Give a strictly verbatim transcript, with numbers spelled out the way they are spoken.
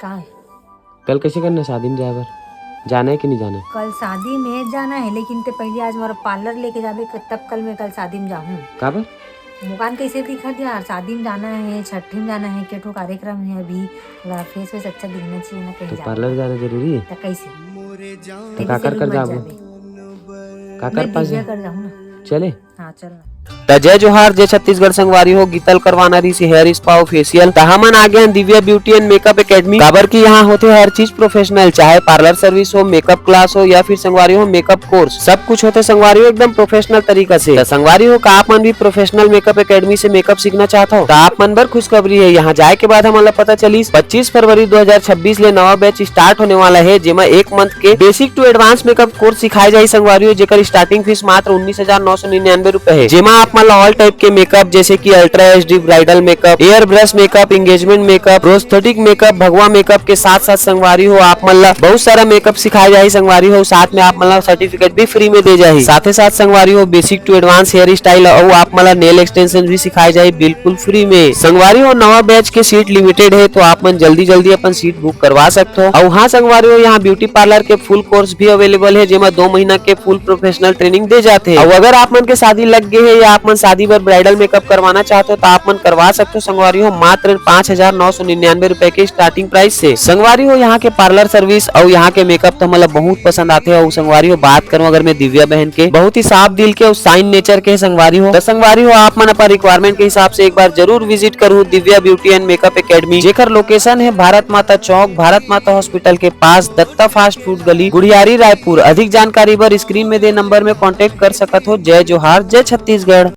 का है? कल कैसे करना शादी में जाए बर? जाना है कि नहीं जाना है? कल शादी में जाना है, लेकिन ते पहले आज मोर पार्लर लेके जाबे, क-, तब कल मैं कल शादी में जाहूँ। काबर? मुकान कैसे दिखत यार, शादी में जाना है, छठी में जाना है, के ठो कार्यक्रम है अभी, थोड़ा फेस वेस अच्छा दिखना चाहिए ना कहीं तो जाना। पार्लर जाना जरूरी है? तो कैसे? तो तेरे का से कर कर रूम मत जाबो? जाबे। का मैं कर पास दिव्या जा? कर जाहूँ ना। चले? हाँ, चल ना। त जय जोहार, जय छत्तीसगढ़ संगवारी हो, गीतल करवाना रहिस हे हेयर स्पा अउ फेशियल, त हमन आ गे हन Divya beauty and makeup academy, काबर कि यहाँ होथे हर चीज प्रोफेशनल, चाहे पार्लर सर्विस हो, मेकअप क्लास हो या फिर संगवारी हो मेकअप कोर्स, सब कुछ होथे संगवारी हो एकदम प्रोफेशनल तरीका से। त संगवारी हो का आप मन भी प्रोफेशनल मेकअप एकेडमी से मेकअप सीखना चाहत हो, त आप मन बर खुशखबरी है। यहाँ जाए के बाद हमन ला पता चलिस पच्चीस फरवरी दो हज़ार छब्बीस ले नवा बैच स्टार्ट होने वाला है, जेमा एक मंथ के basic to advance makeup course सिखाए जाही संगवारी हो, जेकर स्टार्टिंग फीस मात्र उन्नीस हजार नौ सौ निन्यानवे रुपए है, जेमा आप मन ला ऑल टाइप के मेकअप जैसे कि ultra HD bridal makeup, air brush makeup, engagement makeup, prosthetic makeup, भगवा मेकअप के साथ साथ संगवारी हो आप मन ला बहुत सारा मेकअप सिखाए जाही संगवारी हो, साथ में आप मन ला सर्टिफिकेट भी फ्री में दे जाही। साथे साथ संगवारी हो basic to advance hair style अउ आप मन ला नेल एक्सटेंशन भी सिखाए जाही बिल्कुल फ्री में। संगवारी हो नवा बैच के सीट लिमिटेड है, तो आप मन जल्दी जल्दी अपन सीट बुक करवा सकत हो। अउ हाँ संगवारी हो, यहाँ ब्यूटी पार्लर के फुल कोर्स भी अवेलेबल है, जेमा दो महीना के फुल प्रोफेशनल ट्रेनिंग दे जाथे। अउ अगर आप मन के शादी लग गे है या आप मन शादी बर ब्राइडल मेकअप करवाना चाहत हो, तो आप मन करवा सकत हो संगवारी हो, मात्र पाँच हजार नौ सौ निन्यानवे रुपए के स्टार्टिंग प्राइस से। संगवारी हो, यहाँ के पार्लर सर्विस अउ यहाँ के मेकअप तो हमन ला बहुत पसंद आथे। अउ संगवारी हो, बात करूँ अगर मैं दिव्या बहन के, बहुत ही साफ दिल के अउ साइन नेचर के संगवारी हो, तो संगवारी हो, आप मन अपन रिक्वायरमेंट के हिसाब से एक बार जरूर विजिट करू Divya beauty and makeup academy, जेकर लोकेशन है भारत माता चौक, भारत माता हॉस्पिटल के पास, दत्ता फास्ट फूड गली, गुढ़ियारी, रायपुर। अधिक जानकारी बर स्क्रीन में दे नंबर में कॉन्टैक्ट कर सकत हो। जय जोहार, जय छत्तीसगढ़।